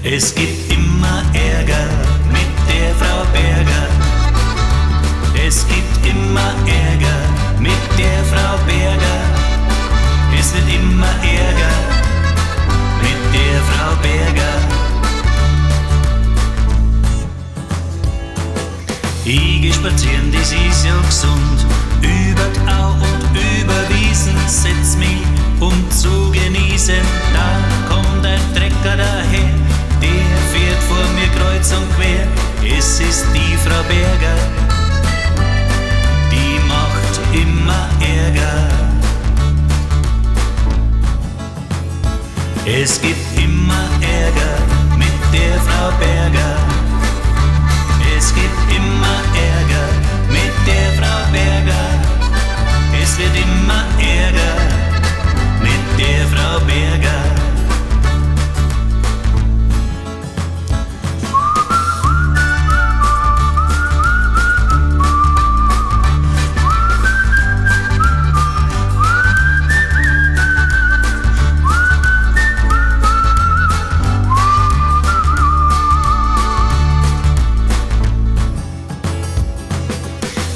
Es gibt immer Ärger mit der Frau Berger. Es gibt immer Ärger mit der Frau Berger. Es wird immer Ärger mit der Frau Berger. Ich geh spazieren, das ist ja gesund. Über die Au und über Wiesen setz mich, um zu genießen. Da kommt ein Trecker daher, der fährt vor mir kreuz und quer. Es ist die Frau Berger, die macht immer Ärger. Es gibt immer Ärger mit der Frau Berger. Es gibt immer Ärger mit der Frau Berger. Es wird immer Ärger mit der Frau Berger.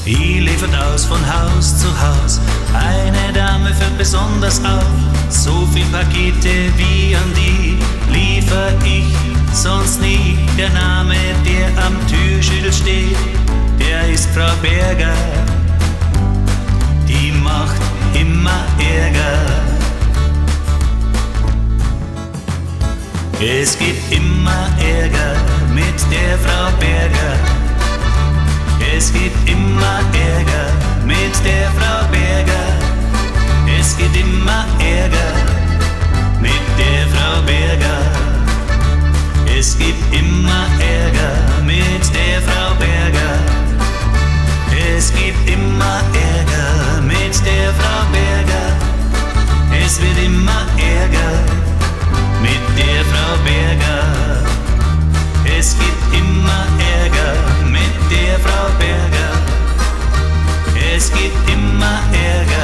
Ich liefert aus von Haus zu Haus. Eine Dame fällt besonders auf. So viel Pakete wie an die liefer ich sonst nie. Der Name, der am Türschild steht, der ist Frau Berger. Die macht immer Ärger. Es gibt immer Ärger mit der Frau Berger. Es gibt immer Ärger mit der Frau Berger. Es gibt immer Ärger mit der Frau Berger. Es gibt immer Ärger mit der Frau Berger. Es gibt immer Ärger mit der Frau Berger. Es wird immer Ärger mit der Frau Berger. Es gibt immer Ärger mit der Frau Berger. Es gibt immer Ärger.